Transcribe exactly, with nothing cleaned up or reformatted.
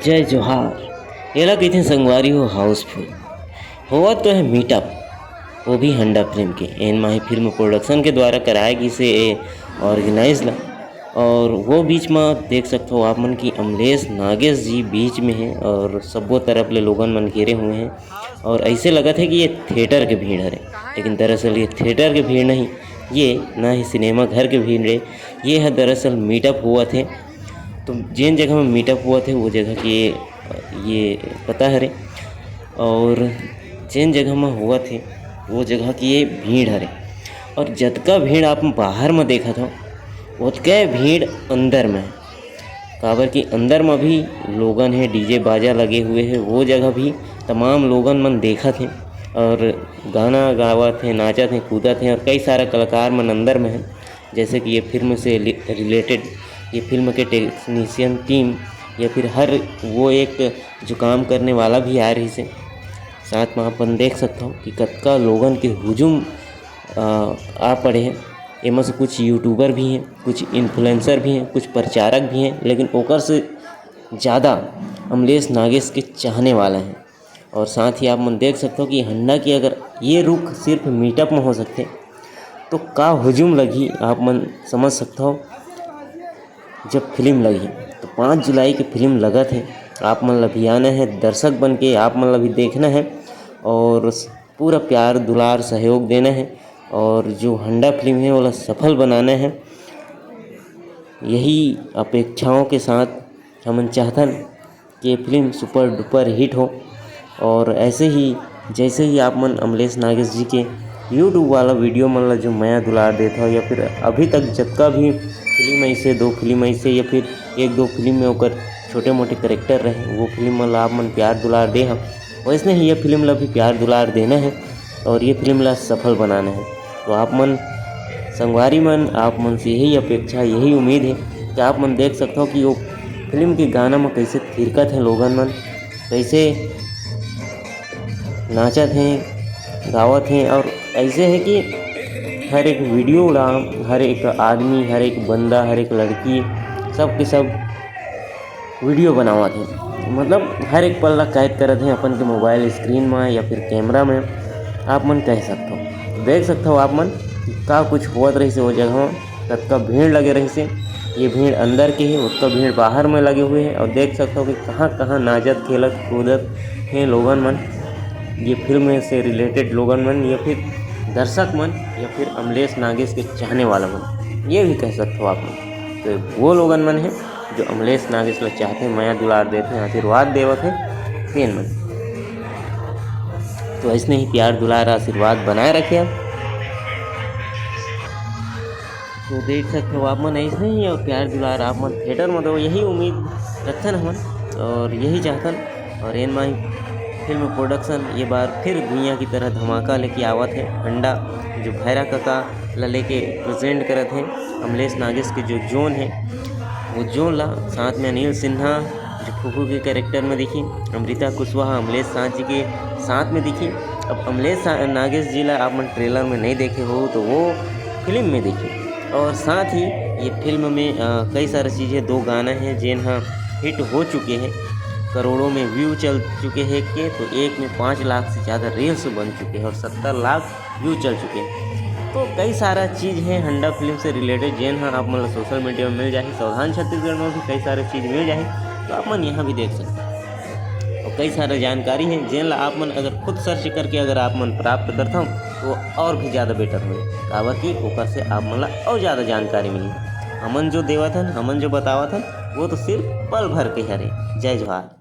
जय जोहार। एला कहिथे संगवारी हो हाउसफुल। होवत तो है मीटअप, वो भी हंडा फिल्म के। एन माही फिल्म प्रोडक्शन के द्वारा कराए गिस ए ऑर्गेनाइज ला। और वो बीच में देख सकते हो आप मन कि अमलेश नागेश जी बीच में हैं और सब्बो तरफ ले लोगन मन घेरे हुए हैं। और ऐसे लगत है कि ये थिएटर के भीड़ हरे, लेकिन दरअसल ये थिएटर के भीड़ नहीं, ये ना ही सिनेमा घर के भीड़ है। ये है दरअसल मीटअप हुआ थे। तो जेन जगह में मीटअप हुआ थे वो जगह के ये पता हरे, और जेन जगह में हुआ थे वो जगह की ये भीड़ हरे। और जतका भीड़ आप बाहर में देखत हो, ओतका भीड़ अंदर में है। काबर कि अंदर में भी लोगन है, डीजे बाजा लगे हुए हैं, वो जगह भी तमाम लोगन मन देखत हैं और गाना गावत हैं, नाचत हैं, कूदत हैं। और कई सारा कलाकार मन अंदर में हैं, जैसे कि ये फिल्म से रिलेटेड, ये फिल्म के टेक्नीशियन टीम या फिर हर वो एक जो काम करने वाला भी आए रहिस हे। साथ में अपन देख सकत हो कि कतका लोगन के हुजूम आ पड़े हैं। एमा से कुछ यूट्यूबर भी हैं, कुछ इन्फ्लुएंसर भी हैं, कुछ प्रचारक भी हैं, लेकिन ओकर से ज़्यादा अमलेश नागेश के चाहने वाला हैं। और साथ ही आप मन देख सकते हो कि हंडा की अगर ये रुख सिर्फ मीटअप में हो सकते, तो का हुजूम लगी, आप मन समझ सकते हो। जब फिल्म लगी तो पाँच जुलाई की फिल्म लगत है, आप मन ला भी आना है, दर्शक बन के आप मन ला भी देखना है और पूरा प्यार दुलार सहयोग देना है। और जो हंडा फिल्म है ओला सफल बनाना है, यही अपेक्षाओं के साथ हमन चाहथन कि ये फिल्म सुपर डुपर हिट हो। और ऐसे ही जैसे ही आप मन अमलेश नागेश जी के यूट्यूब वाला वीडियो मन ला जो मया दुलार देत हो या फिर अभी तक जतका भी फिल्म ऐसे दो फिल्म ऐसे या फिर एक दो फिल्म में ओकर छोटे मोटे करेक्टर रहे, वो फिल्म मन ला आप मन प्यार दुलार दे हो, वैसने ही ये फिल्म ला भी प्यार दुलार देना है और ये फिल्म ला सफल बनाना है। तो आप मन संगवारी मन, आप मन से यही अपेक्षा, यही उम्मीद है कि आप मन देख सकते हो कि वो फिल्म के गाना में कैसे थिरकत हैं लोगन मन, कैसे नाचत हैं, गावत हैं। और ऐसे है कि हर एक वीडियो ला हर एक आदमी, हर एक बंदा, हर एक लड़की, सब के सब वीडियो बनावत हैं, मतलब हर एक पल ला कैद करत हैं अपन के मोबाइल स्क्रीन में या फिर कैमरा में, आप मन कह सकते हो। देख सकते हो आप मन कि का कुछ होवत रहिस हे वो जगह, कतका भीड़ लगे रहिस हे। ये भीड़ अंदर के है, ओतका भीड़ बाहर में लगे हुए हैं। और देख सकते हो कि कहाँ कहाँ नाचत खेलत कूदत हैं लोगन मन, ये फिल्म से रिलेटेड लोगन मन या फिर दर्शक मन या फिर अमलेश नागेश के चाहने वाला मन, ये भी कह सकते हो आप मन। तो वो लोगन मन है जो अमलेश नागेश ला चाहते हैं, मया दुलार देते हैं, आशीर्वाद देवत हैं, तेन मन। तो ऐसने ही प्यार दुलार आशीर्वाद बनाए रखे। तो देख सकते हो आप मन ऐसने ही और प्यार दुलार आप मन थिएटर में दो, यही उम्मीद रखथन हमन और यही चाहथन। और एन माही फिल्म प्रोडक्शन ये बार फिर दुनिया की तरह धमाका लेके आवत है। हंडा जो भैरा कका ला लेके प्रेजेंट करत है, अमलेश नागेश के जो जोन है वो जोन ला, साथ में अनिल सिन्हा जो फूफू के कैरेक्टर में दिखी, अमृता कुशवाहा अमलेश साह जी के साथ में दिखी। अब अमलेश सा-, नागेश जी ला आप मन ट्रेलर में नहीं देखे हो तो वो फिल्म में देखिए। और साथ ही ये फिल्म में अ, कई सारे चीज़ें, दो गाना हैं जेन ह हिट हो चुके हैं, करोड़ों में व्यू चल चुके हैं के, तो एक में पाँच लाख से ज़्यादा रील्स बन चुके हैं और सत्तर लाख व्यू चल चुके हैं। तो कई सारा चीज़ है हंडा फिल्म से रिलेटेड जेन ह आप मन ला सोशल मीडिया में मिल जाही, सावधान छत्तीसगढ़ में भी कई सारे चीज़ मिल जाही, तो आप मन यहाँ भी देख सकते हैं। और कई सारे जानकारी है जेन ला आप मन अगर खुद सर्च करके अगर आप मन प्राप्त करता हूँ तो और भी ज़्यादा बेटर हो, काबर कि ओकर से आप मन ला और ज़्यादा जानकारी मिली। हमन जो देवत हन, हमन जो बतावत हन, वो तो सिर्फ पल भर के हरे। जय जोहार।